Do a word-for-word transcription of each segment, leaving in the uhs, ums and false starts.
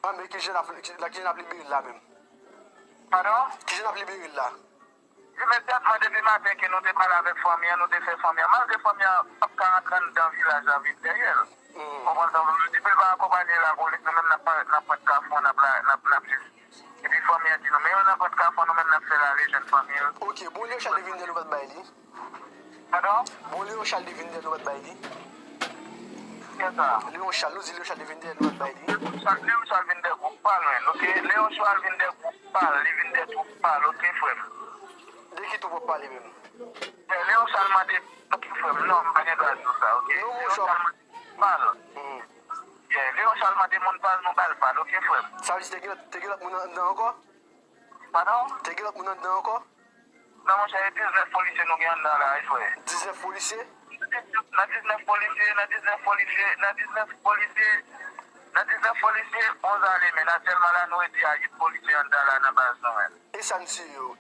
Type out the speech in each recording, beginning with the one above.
Anben, kijan n ap, kijan n ap libere l la menm? Padon? Kijan n ap libere l la? Imedyatman depi maten ke nou te pale avèk fanmi an, nou te fè fanmi an. Malgre fanmi an p ap ka rantre anndan vilaj la vin dèyè l. Konprann sa m vle di? Depi l pa akonpanye lapolis, nou menm n ap, n ap pran kafou an, n ap la, n ap, n ap jis. Epi fanmi an di nou, men yo nan pran kafou an, nou menm n ap fè lari jwenn fanmi l. Ok, bon, Leon Charles te vin dèyè l, ou pa t bay li? Padon? Bon, Leon Charles te vin dèyè l, ou pa t bay li? Kiyès sa? Leon Charles, nou di Leon Charles te vin dèyè l, ou pa t bay li? Leon Charles, Leon Charles vin dèyè gwoup pa l, men, ok? Leon Charles vin dèyè gwoup pa l, li vin dèyè twoup pa l, ok, frè m? De ki twoup w ap pale menm? Leon Charles mande, ok, frè m, non, m pa gen dwa di w sa, ok? Non, Leon Charles mande pa l. Yeah, Leon Charles mande moun pa l, nou ba l pa l, ok, frè m? Sa vle di te gen lòt, te gen lòt moun anndan ankò? Padon? Te gen lòt moun anndan ankò? Non, monchè, e diznèf polisye nou gen anndan la, wi, frè. Diznèf polisye? Nan diznèf polisye, nan diznèf polisye, nan diznèf polisye, nan diznèf polisye, onz ale, men aktyèlman la, nou redi a uit polisye anndan la nan baz nou, men. E sa n tiye yo?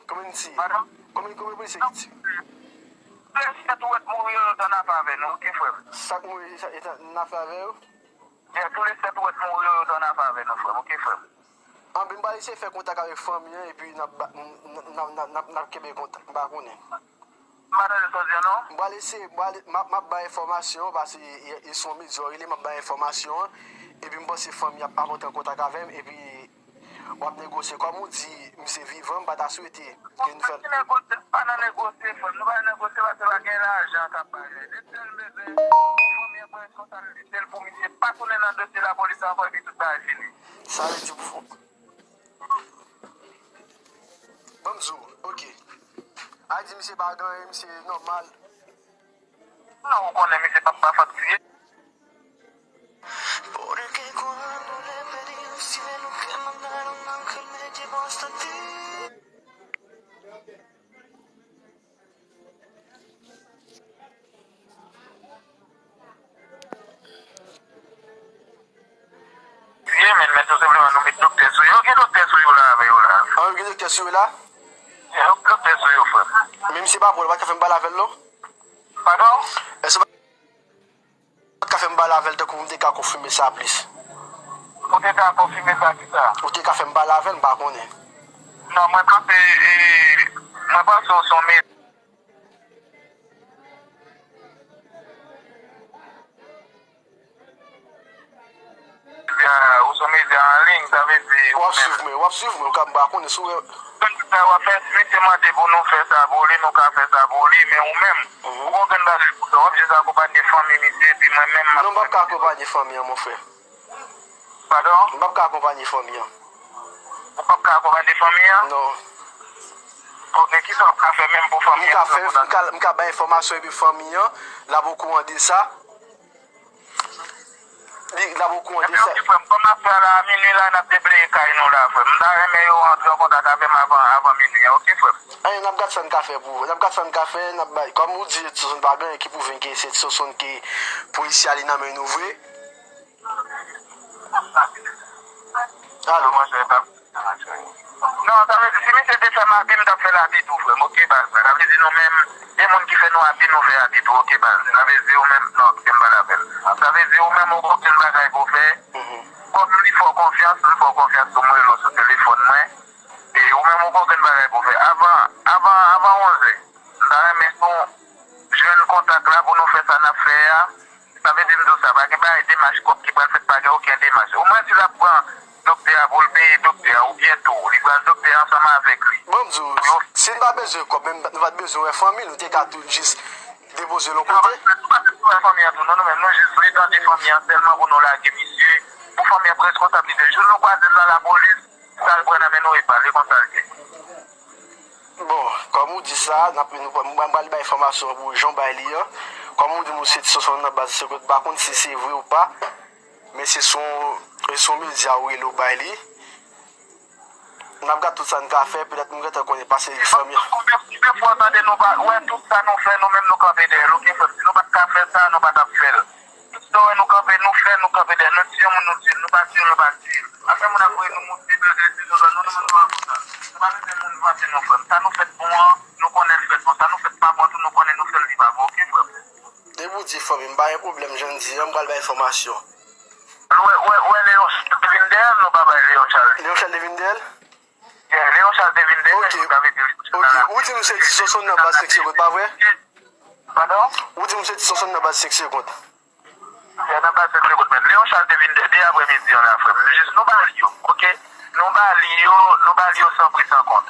Konbyen n tiye? Padon? Konbyen, konbyen polisye ki tiye? Tou le sèt ou wè k mouri yo, yo t annafè avè nou, ok, frè m? Sa k mouri, sa, e ta, annafè avè yo? Yeah, tou le sèt ou wè k mouri yo, yo t annafè avè nou, frè m, ok, frè m? Anben, m pral eseye fè kontak avèk fanmi an, epi n ap ba, n, n, n, n, n, n ap kenbe kontak, m pa konnen. M pa tande sa w di an, non. M pral eseye, m pral, m ap, m ap bay enfòmasyon an, paske e, e se yon medya w rele, m ap bay enfòmasyon an, epi m panse fanmi an ap, ap rantre an kontak avè m, epi w ap negosye. Kòm ou di, misye vivan, m pa ta swete ke nou fè. Pa nan negosye, pa nan negosye, frè m. Nou pa nan negosye paske pa gen lajan k ap bagay. Depi l bezwen, fanmi an pran responsabilite l pou misye pa tounen nan dosye lapolis ankò epi tout bagay fini. Sa vle di pou. Ban m di w, ok. A di misye pa gen anyen, misye nòmal. Non, ou konnen misye p ap pa fòt kriye. Porque cuando le pedí al cielo que mandara un ángel me llevó hasta ti. Ye, men, men tou senpleman nou met doktè sou yo. Gen doktè sou yo la avè yo la. An, gen doktè sou yo la? Gen doktè sou yo, frè. Men misye pa pran, ou pa ka fè m pale avè l, non? Padon? Èske ou pa t ka fè m pale avè l tankou m te ka konfime sa plis? Ou te ka konfime sa kisa? Ou te ka fè m pale avè l, m pa konnen. Non, mwen panse, e, mwen panse w se yon medya. Medya, ou se yon medya an liy, sa vle di. W ap swiv mwen, w ap swiv mwen, ou ka m pa konnen si w wè. Sa w ap fè, si misye mande pou nou fè sa pou li, nou ka fè sa pou li, men ou menm, ou gen okenn bagay pou fè, w ap jis akonpanye fanmi misye, epi mwen menm, m ap. Non, m p ap ka akonpanye fanmi an, mon frè. Padon? M p ap ka akonpanye fanmi an. Ou p ap ka akonpanye fanmi an? Non. Ok, kisa w ap ka fè menm pou fanmi an? M ka fè, m ka, m ka bay enfòmasyon epi fanmi an, l ap okouran de sa. Li, l ap okouran de sa. Ebyen, ok, frè m, kòm afè a la, a minui la, n ap debleye kay nou la, frè m. M ta renmen yo rantre an kontak avè m avan, avan minui an, ok, frè m? Anyen, n ap gad sa n ka fè pou, n ap gad sa n ka fè, n ap bay, kòm ou di, Edson, pa gen anyen ki pwouve ke se Edson ki polisye a li nan men nou vre. Alo. Non, sa vle di, si misye te fè m abi, m t ap fè l abi tou, frè m, ok, baz. Sa vle di, nou menm, e moun ki fè nou abi, nou fè abi tou, ok, baz. Sa vle di, ou menm, non, kite m pale avè l. Sa vle di, ou menm, ou gen okenn bagay pou w fè. Kòm li fè w konfyans, m fè w konfyans tou, m rele w sou telefòn mwen. E ou menm, ou gen okenn bagay pou w fè. Avan, avan, avan onz è, m ta renmen nou jwenn kontak la pou nou fè sa n ap fè a. Sa vle di m di w sa, pa gen bagay demach kòb ki pral fèt, pa gen okenn demach. Omwen si l ap pran doktè a pou l peye doktè a, oubyen tou, li pral doktè a ansanm avèk li. Bon, m di w, si n pa bezwen kòb, menm nou pa t bezwen wè fanmi l, nou te ka tou jis depoze l yon kote. Non, nou pa bezwen wè fanmi an tou, non, nou menm, nou jis vle tande fanmi an sèlman pou nou lage misye, pou fanmi an pran reskonsablite l. Jou nou kwaze l nan lapolis, sa l pran nan men nou e pa l, e konsa l ye. Bon, kòm ou di sa, n ap, nou, mwen pral bay enfòmasyon an pou jan w bay li an. Kòm ou di m se ti sòsòn nan baz Senkant, m pa konn si se vre ou pa, men se son, se son medya ou rele w bay li. N ap gad tout sa n ka fè, petèt nou gentan konnen pase fanmi an. Konbyen, konbyen fwa w tande nou pa, wè tout sa nou fè, nou menm nou kanpe dèyè l, ok, frè m? Si nou pa t ka fè sa, nou pa t ap fè l. Tout sa w wè nou kanpe, nou fè, nou kanpe dèyè. Nou tiye yon moun, nou tiye l. Nou pa tiye l, nou pa tiye l. Afè moun ap voye nou moute bagay, se sou zòn nou, nou menm nou pa konsa. Nou pa bezwen moun vanse nou, frè m. Sa nou fèt bon an, nou konnen l fèt bon. Sa nou fèt pa bon tou, nou konnen nou fè l li pa bon, ok, frè m? Depi w di fanmi m, pa gen pwoblèm, jan n di an, m pral bay enfòmasyon. Wè, wè, wè, Leon, vin Te vin dèyè l? Yeah, Leon Charles te vin dèyè l, sa vle di li te nan lakou. Ok, ou di m se ti Sonson nan baz senk segonn, pa vre? Padon? Ou di m se ti Sonson nan baz senk segonn. Yeah, nan baz senk segonn, men Leon Charles te vin dèyè dè aprèmidi an la, frè m. Jis nou ba li yo, ok? Nou ba li yo, nou ba li yo san pri san kont.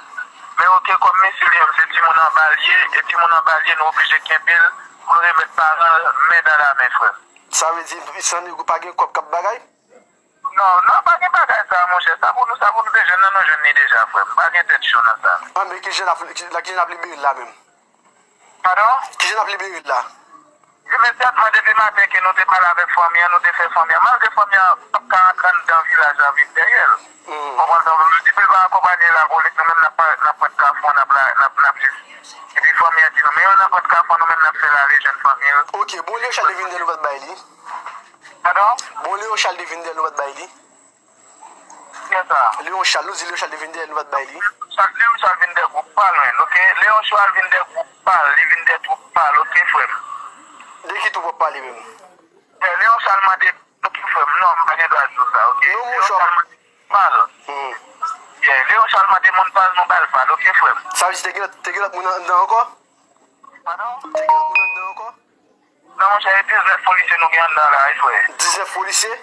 Men ok, kòm mesye li menm se timoun anba l ye, e timoun anba l ye, nou oblije kenbe l pou l remèt paran l men dan la men, frè m. Sa vle di, san nèg ou pa gen kòb k ap bagay? Non, non, pa gen bagay sa, monchè. Sa pou nou, sa pou nou te jwenn nan, nou jwenn li deja, frè m. Pa gen tèt cho nan sa. Anben, kijan n ap, kijan n ap libere l la menm? Padon? Kijan n ap libere l la? Imedyatman, depi maten ke nou te pale avèk fanmi an, nou te fè fanmi an. Malgre fanmi an p ap ka antre anndan vilaj la vin dèyè l. Konprann sa m vle di? Depi l pa akonpaye lapolis, nou menm n ap, n ap pran kafou an, n ap la, n ap, n ap jis. Epi fanmi an di nou, men yo nan pran kafou an, nou menm n ap fè l ale jwenn fanmi l. Ok, bon, Leon Charles te vin dèyè l, nou pa t bay li. Padon? Bon, Leon Charles te vin dèyè l, nou pa t bay li. Kiyès sa? Leon Charles, nou di Leon Charles te vin dèyè l, nou pa t bay li. Leon Charles vin dèyè gwoup pa l, men, ok? Leon Charles vin dèyè gwoup pa l, li vin dèyè twoup pa l, ok, frè m? De ki twoup w ap pale menm? Yeah, Leon Charles mande, ok, frè m, non, m pa gen dwa di w sa, ok? Non, Leon Charles mande pa l. Yeah, Leon Charles mande moun pa l, nou ba l pa l, ok, frè m? Sa vle di te gen lòt, te gen lòt moun anndan ankò? Padon? Te gen lòt moun anndan ankò? Non, monchè, e diznèf polisye nou gen anndan la, wi, frè. Diznèf polisye?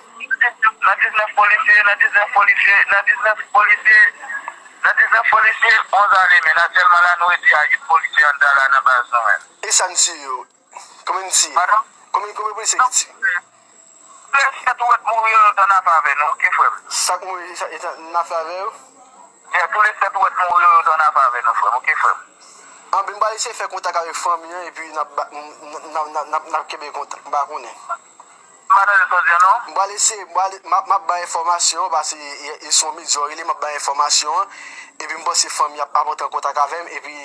Nan diznèf polisye, nan diznèf polisye, nan diznèf polisye, nan diznèf polisye, onz ale, men aktyèlman la, nou redui a uit polisye anndan la nan baz nou, men. E sa n tiye yo? Konbyen n tiye? Padon? Konbyen, konbyen polisye ki tiye? Tou le sèt ou wè t mouri yo, yo t annafè avè nou, ok, frè m? Sa k mouri, sa, yo t annafè avè yo? Yeah, tou le sèt ou wè t mouri yo, yo t annafè avè nou, frè m, ok, frè m? Anben, m pral eseye fè kontak avèk fanmi an, epi n ap ba, n, n, n, n, n, n ap kenbe kontak, m pa konnen. M pa tande sa w di an, non. M pral eseye, m pral, m ap, m ap bay enfòmasyon, paske e, e se yon medya w rele, m ap bay enfòmasyon an, epi m panse fanmi an ap, ap antre an kontak avè m, epi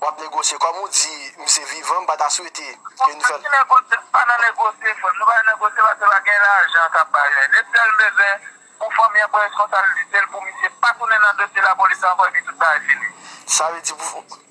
w ap negosye. Kòm ou di, misye vivan, m pa ta swete ke nou fè l. Pa nan negosye, pa nan negosye, frè m. Nou pa nan negosye paske pa gen lajan k ap bay, men. Depi l bezwen pou fanmi an pran reskonsablite l, pou misye pa tounen nan dosye lapolis ankò, epi tout bagay fini. Sa vle di pou,